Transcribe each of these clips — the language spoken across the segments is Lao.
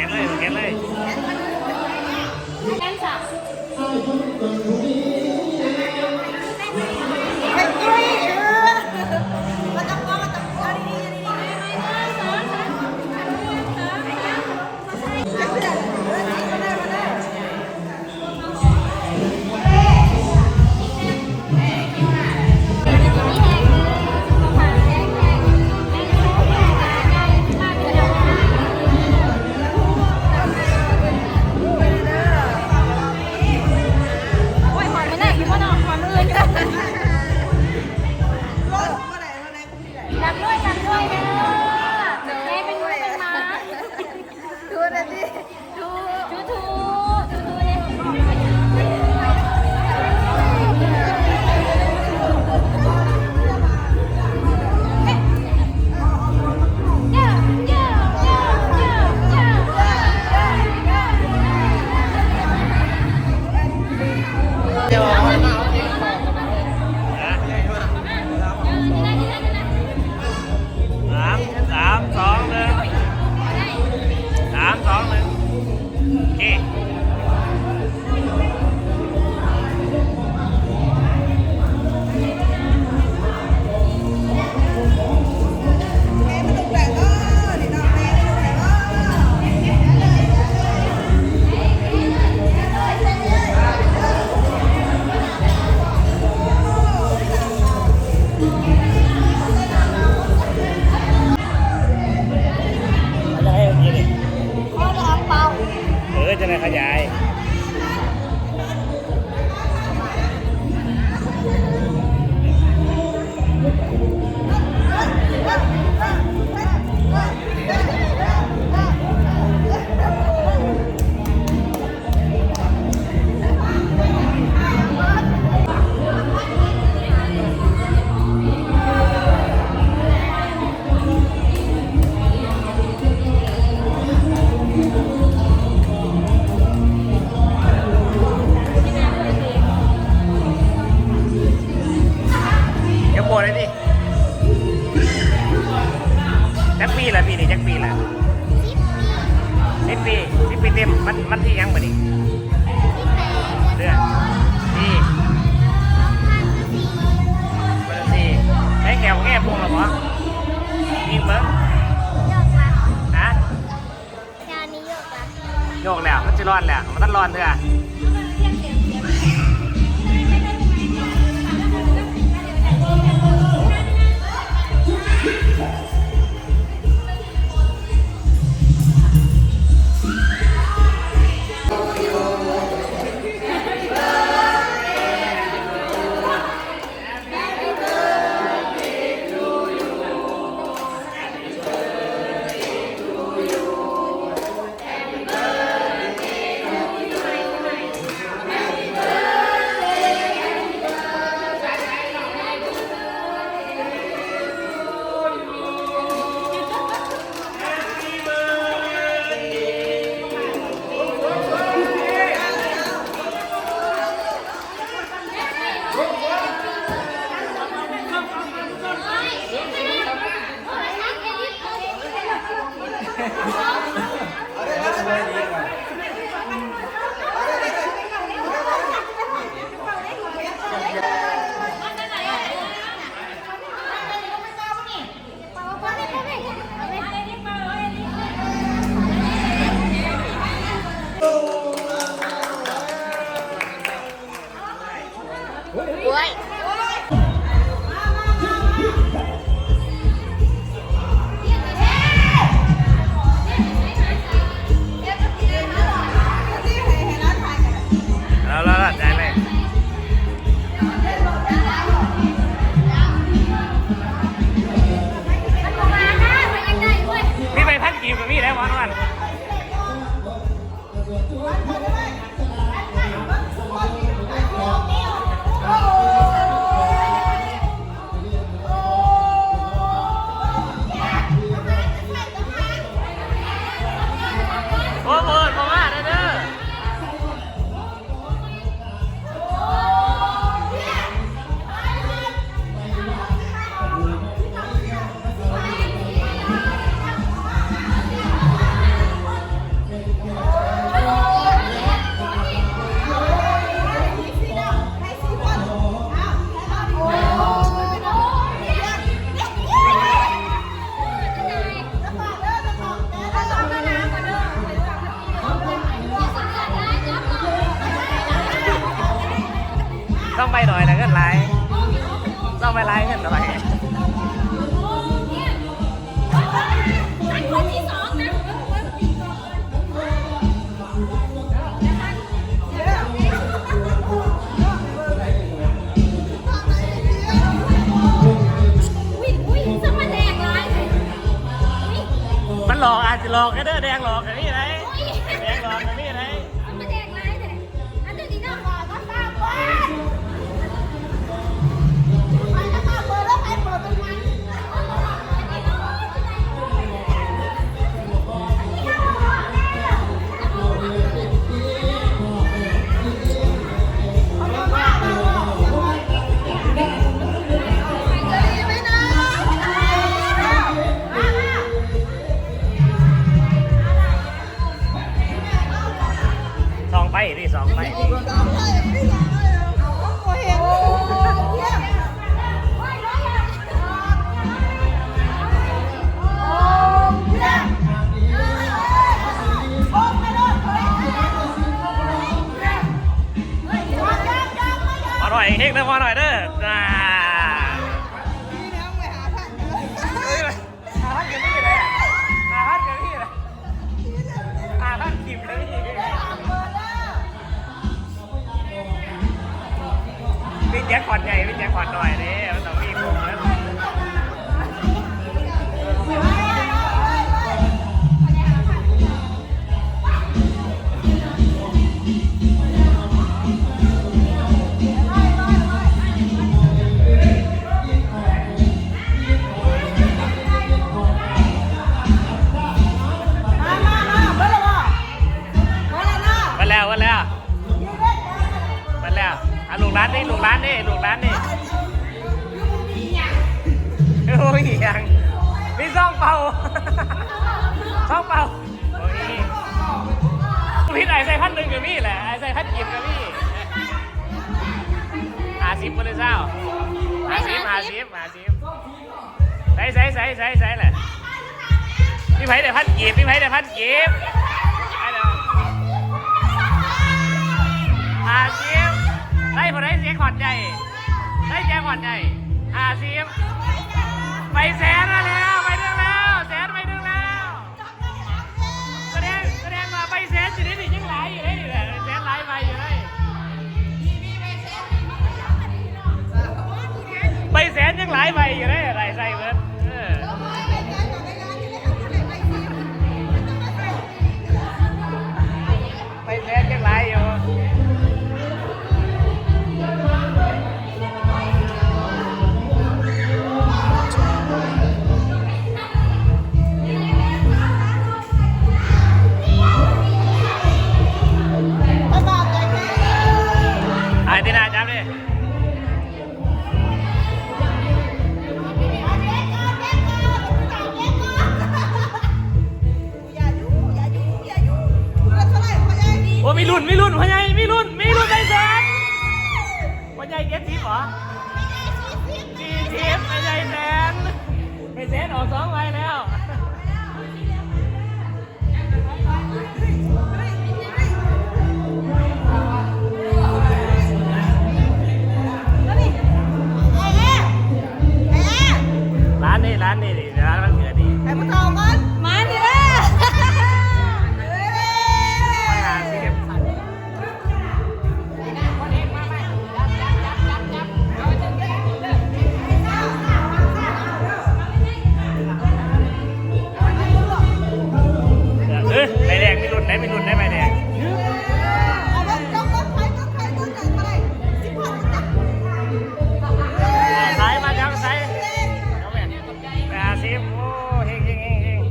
ແກະເລີຍ ແກະເລີຍ. ສາມ ສາມ ສອງ ໜຶ່ງ ສາມ ສອງ ໜຶ່ງ ໂອເຄ. ເອີ ຈັ່ງໃດຂະຫຍາຍ. ຢ່າໂພດເລີຍຕິ. ຈັກປີລະ ປີນີ້ຈັກປີລະ? ສິບປີ ສິບປີເຕັມ. ວັນ ວັນທີຫຍັງບາດນີ້? ເດືອນ ປີ ສອງພັນສີ່ ໄດ້ແກວແກ້ປຸງແລ້ວບໍ່? ຍິງເບິ່ງ. ຮະ? ແຖວນີ້ໂຍກລະ ໂຍກແລ້ວ ມັນຊິຮ້ອນແລ້ວ ມັນບໍ່ທັນຮ້ອນເທື່ອ. ຕ້ອງໄປໜ້ອຍນະ ເງິນຫຼາຍ ຕ້ອງໄປຫຼາຍ ເງິນໜ້ອຍ. ມັນຫຼອກ ອາດຊິຫຼອກກະເດີ ແດງຫຼອກກະມີໄດ໋ ແດງຫຼອກກະມີໄດ໋. ສ່ອງໄຟນີ້ ສ່ອງໄຟນີ້. ເອົາໜ້ອຍ ເຮັງເດີ ເອົາໜ້ອຍເດີ ອ່າ. ຫ້າພັນກະມີແຫຼະ ຫ້າພັນກະມີແຫຼະ ຫ້າພັນກິບກະມີ. ມີແຈັກພອດໃຫຍ່ ມີແຈັກພອດນ້ອຍເດ້ ມັນຕ້ອງມີຄົບເລີຍ. ເບິດແລ້ວ ເບິດແລ້ວ ເບິດແລ້ວ. ເອົາລູກຫຼານນີ້ ລູກຫຼານນີ້ ລູກຫຼານນີ້. ໂອ້ຍ ອີຫຍັງ ມີຊອງເປົ່າ ຊອງເປົ່າ. ໂອ້ຍ ຜິດ ອ້າຍໃສ່ພັນໜຶ່ງກະມີແຫຼະ ອ້າຍໃສ່ພັນກີບກະມີ. ຫ້າສິບບໍ່ໄດ້ຊາວ ຫ້າສິບ ຫ້າສິບ ຫ້າສິບ. ໃສ ໃສ ໃສ ໃສ ໃສແຫຼະ ມີໃຜໄດ້ພັນກີບ ມີໃຜໄດ້ພັນກີບ. ຫ້າສິບ ໄດ້ຜູ້ໃດເສຍຂອດໃຫຍ່ ໄດ້ແຈກຂອດໃຫຍ່. ຫ້າສິບ ໃບແສນມາແລ້ວ ໃບໜຶ່ງແລ້ວ ແສນໃບໜຶ່ງແລ້ວ. ສະແດງ ສະແດງວ່າໃບແສນຢູ່ໃນນີ້ຍັງຫຼາຍຢູ່ເດ້ ໃບແສນຫຼາຍໃບຢູ່ເດ້ ໃບແສນຍັງຫຼາຍໃບຢູ່ເດ້ ໄດ້ໃສ່ເບິດ. ເອີ ໃບແສນຍັງຫຼາຍຢູ່. ອ້າຍ ຕີໜ້າຈັບເດ້. ໂອ້ ມີລຸ້ນ ມີລຸ້ນ ພໍ່ໃຫຍ່ ມີລຸ້ນ ມີລຸ້ນ ໄດ້ແສນ ພໍ່ໃຫຍ່ເຈັດສິບເບາະ ສີ່ສິບ ພໍ່ໃຫຍ່ແສນ ໄດ້ແສນອອກສອງໃບແລ້ວ. ຫຼານນີ້ ຫຼານນີ້ ຫຼານວັນເກີດນີ້ ໃຫ້ຜູ້ເຖົ້າກ່ອນ ມານີ້ເດີ ຫ້າສິບ. ເອີ ໃບແດງມີລຸ້ນໄດ໋ ມີລຸ້ນໄດ໋ ໃບແດງ. ຂາຍມາແລ້ວ ໃສ່ ແປດສິບ ໂອ້ ເຮັງໆໆ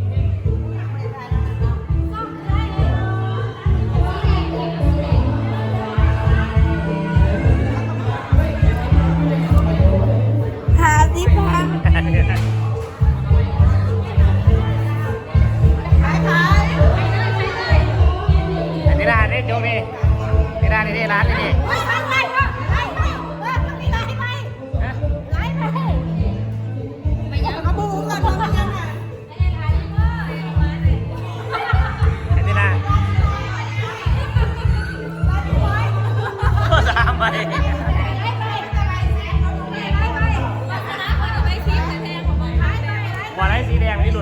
ໆ. ຫ້າສິບພັນ ຂາຍ ຂາຍ ອັນນີ້ລະ ອັນນີ້ໂຈກນີ້ ນີ້ລະ ນີ້ ນີ້ ຮ້ານນີ້ ນີ້ ໂອ້ຍ ໄປ ໄປ ໄປ ໄປ ເອີ ມັນມີຫຼາຍໃບ ຮະ ຫຼາຍໃບ ໄປຫຍັງ ເອົາໝູກ່ອນ ເອົາໄປຫຍັງ ອັນນີ້ນະ ສາມໃບ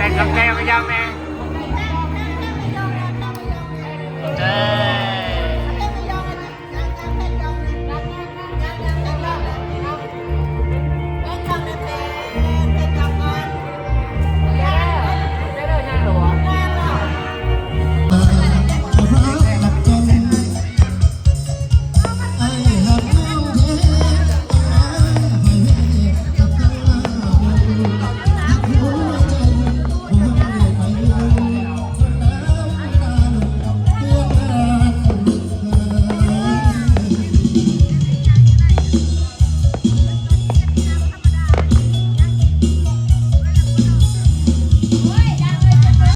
ແຕ່ງກຳແພງໄປຢ່າງແມ່ ເອີ